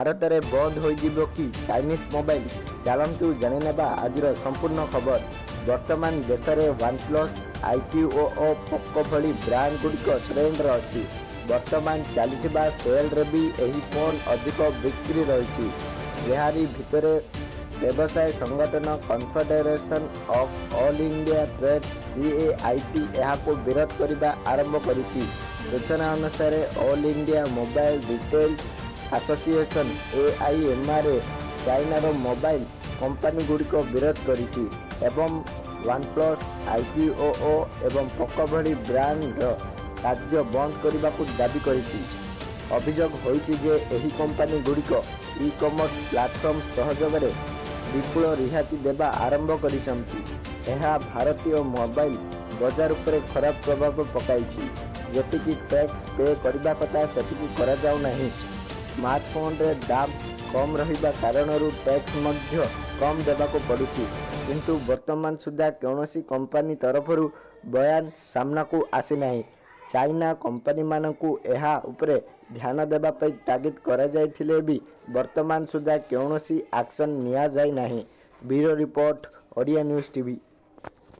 ଭାରତରେ ବନ୍ଦ ହୋଇଯିବ କି ଚାଇନିଜ୍ ମୋବାଇଲ? ଚାଲନ୍ତୁ ଜାଣିନେବା ଆଜିର ସମ୍ପୂର୍ଣ୍ଣ ଖବର। ବର୍ତ୍ତମାନ ଦେଶରେ ୱାନପ୍ଲସ୍, ଆଇକ୍ୟୁ ଓ ପୋକୋ ଭଳି ବ୍ରାଣ୍ଡଗୁଡ଼ିକ ଟ୍ରେଣ୍ଡରେ ଅଛି। ବର୍ତ୍ତମାନ ଚାଲିଥିବା ସେଲରେ ବି ଏହି ଫୋନ୍ ଅଧିକ ବିକ୍ରି ରହିଛି। ଏହାରି ଭିତରେ ବ୍ୟବସାୟ ସଂଗଠନ Confederation of All India Trade, CAIT, ଏହାକୁ ବିରୋଧ କରିବା ଆରମ୍ଭ କରିଛି। ସୂଚନା ଅନୁସାରେ, All India Mobile Retail Association, AIMRA, ଚାଇନାର ମୋବାଇଲ କମ୍ପାନୀଗୁଡ଼ିକ ବିରୋଧ କରିଛି ଏବଂ ୱାନପ୍ଲସ୍, ଆଇକ୍ୟୁ ଏବଂ ପୋକୋ ଭଳି ବ୍ରାଣ୍ଡର କାର୍ଯ୍ୟ ବନ୍ଦ କରିବାକୁ ଦାବି କରିଛି। ଅଭିଯୋଗ ହୋଇଛି ଯେ ଏହି କମ୍ପାନୀଗୁଡ଼ିକ ଇ କମର୍ସ ପ୍ଲାଟଫର୍ମ ସହଯୋଗରେ ବିପୁଳ ରିହାତି ଦେବା ଆରମ୍ଭ କରିଛନ୍ତି। ଏହା ଭାରତୀୟ ମୋବାଇଲ ବଜାର ଉପରେ ଖରାପ ପ୍ରଭାବ ପକାଇଛି। ଯେତିକି ଟ୍ୟାକ୍ସ ପେ କରିବା କଥା, ସେତିକି କରାଯାଉନାହିଁ। ସ୍ମାର୍ଟଫୋନରେ ଦାମ କମ୍ ରହିବା କାରଣରୁ ଟ୍ୟାକ୍ସ ମଧ୍ୟ କମ୍ ଦେବାକୁ ପଡ଼ୁଛି। କିନ୍ତୁ ବର୍ତ୍ତମାନ ସୁଦ୍ଧା କୌଣସି କମ୍ପାନୀ ତରଫରୁ ବୟାନ ସାମ୍ନାକୁ ଆସିନାହିଁ। ଚାଇନା କମ୍ପାନୀମାନଙ୍କୁ ଏହା ଉପରେ ଧ୍ୟାନ ଦେବା ପାଇଁ ତାଗିଦ କରାଯାଇଥିଲେ ବି ବର୍ତ୍ତମାନ ସୁଦ୍ଧା କୌଣସି ଆକ୍ସନ ନିଆଯାଇନାହିଁ। Bureau report, Odia news TV.